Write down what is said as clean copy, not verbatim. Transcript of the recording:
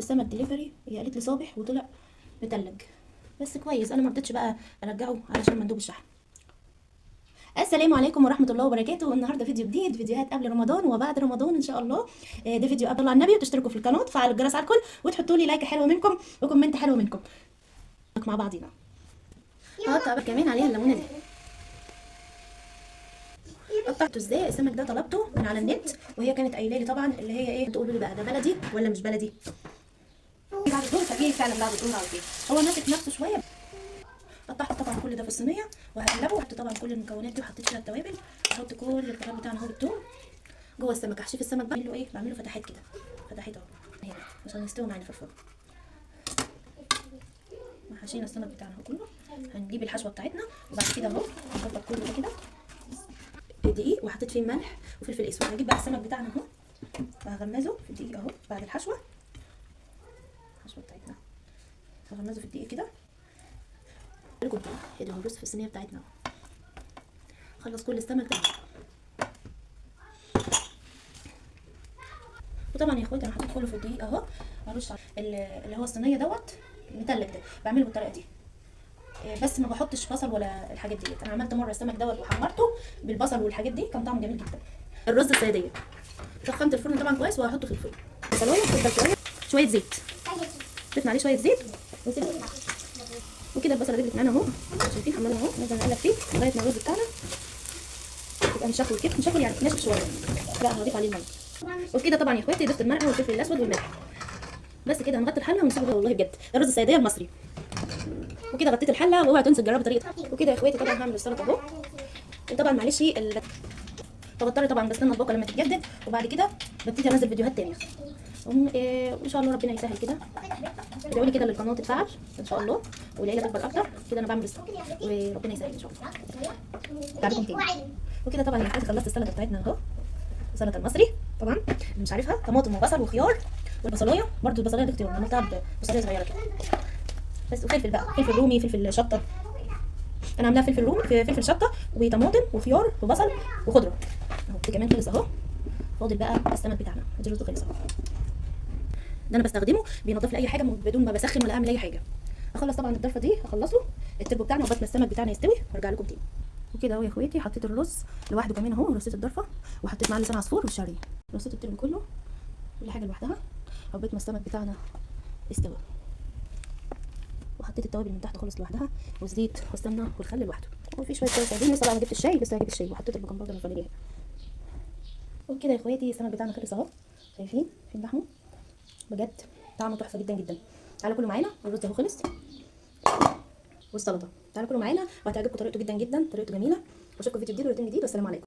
السمك دليفري، هي قالت لي صابح وطلع متلج، بس كويس انا ما رضيتش بقى ارجعه علشان مندوب الشحن. السلام عليكم ورحمة الله وبركاته. النهارده فيديو جديد، فيديوهات قبل رمضان وبعد رمضان ان شاء الله. ده فيديو قبل على النبي، وتشتركوا في القناة وتفعلوا الجرس على الكل وتحطوا لي like حلو منكم و comment حلو منكم مع بعضينا. هقطع بقى كمان عليها الليمونه دي. قطعته ازاي السمك ده؟ طلبته من على النت وهي كانت قايله لي طبعا اللي هي ايه، تقولوا لي بقى ده بلدي ولا مش بلدي. بعد الظهر فجيه فعلا بعد الظهر على طول هو ماسك نفسه شوية. قطعت طبعا كل ده في الصينية وهقلبه، وحطيت طبعا كل المكونات دي وحطيت فيها التوابل. هحط كل الخضار بتاعنا اهو بالثوم جوه السمك. هحشيه في السمك بعمل له ايه؟ بعمل له فتحات كده، فتحات اهو هنا عشان يستوي معانا في الفرن. وحشينا السمك بتاعنا اهو كله. هنجيب الحشوه بتاعتنا وبعد كده اهو نظبط كله ده كده دقيق، وحطيت فيه ملح وفلفل اسود. هجيب بقى السمك بتاعنا اهو وهغمزه في الدقيق اهو بعد الحشوه. الحشوه بتاعتنا هغمزه في الدقيق كده. لكم ادي الرز في الصينية بتاعتنا اهو. خلص كل السمك ده. وطبعا يا اخواتي انا حطيت كله في الدقيق اهو. هرش اللي هو الصينية دوت المتلج ده، بعمله بالطريقة دي بس ما بحطش بصل ولا الحاجات ديت. انا عملت مرة السمك دوت وحمرته بالبصل والحاجات دي، كان طعمه جميل جدا. الرز الصياديه سخنت الفرن طبعا كويس وهحطه في الفرن. بصلايه تفضل شوية زيت، ضفنا عليه شوية زيت وكده البصله دبلت معانا اهو، شايفين عمالة اهو. نفضل نقلب فيه لغاية ما الرز بتاعنا يبقى مشخول كده، مشخول يعني ناشف شوية. بقى هضيف عليه المية وكده. طبعا يا اخواتي ضفت المرقه والفلفل الاسود والملح بس كده. هنغطي الحلة ونسيبه والله بجد الرز الصياديه المصري. وكده غطيت الحلة، واوعوا تنسوا تجربوا طريقه. وكده يا اخواتي طبعا هعمل السلطة اهو. وطبعا معلش بضطر طبعا بستنى الباقه لما تتجدد، وبعد كده ببتدي انزل فيديوهات تانية. وان شاء الله ربنا يسهل كده. ادعوا لي كده للقناة تتفعل ان شاء الله والعيلة تكبر اكتر كده. انا بعمل السلطة وربنا يسهل ان شاء الله. ارجع تاني. وكده طبعا يا اخواتي خلصت السلطة بتاعتنا اهو، السلطة المصري طبعا اللي مش عارفها، طماطم وبصل وخيار والبصلايه، برده البصلايه دي اختيار، عملتها ببصلايه صغيرة كده بس. وفلفل بقى، فلفل رومي، فلفل شطه. انا عاملاها فلفل رومي، فلفل شطه وطماطم وخيار وبصل وخضره اهو. كمان خلص اهو، فاضل بقى السمك بتاعنا. ادي الرز خلص اهو. ده انا بستخدمه بينضف لي اي حاجة بدون ما بسخن ولا اعمل اي حاجة. اخلص طبعا الضرفه دي، اخلصه التربو بتاعنا وبطن السمك بتاعنا يستوي وارجع لكم تاني. وكده اهو يا اخواتي حطيت الرز لوحده كمان اهو، ورصيت الضرفه وحطيت معاه لسان عصفور والشعريه. رصيت التربو كله كل حاجة لوحدها عقبال ما السمك بتاعنا استوى. وحطيت التوابل من تحت خالص لوحدها، والزيت والسمنه والخل لوحده. وفي شوية شاي سايبين لسه بقى، ما جبت الشاي لسه، هجيب الشاي. وحطيت ال baking powder والفانيليا. وكده يا اخواتي السمك بتاعنا خلص اهو، شايفين فين لحمه؟ بجد طعمه تحفة جدا جدا. تعالوا كلوا معانا، والرز اهو خلص والسلطة. تعالوا كلوا معانا وهتعجبكم طريقته جدا جدا، طريقته جميلة. واشوفكم في فيديو جديد وروتين جديد، والسلام عليكم.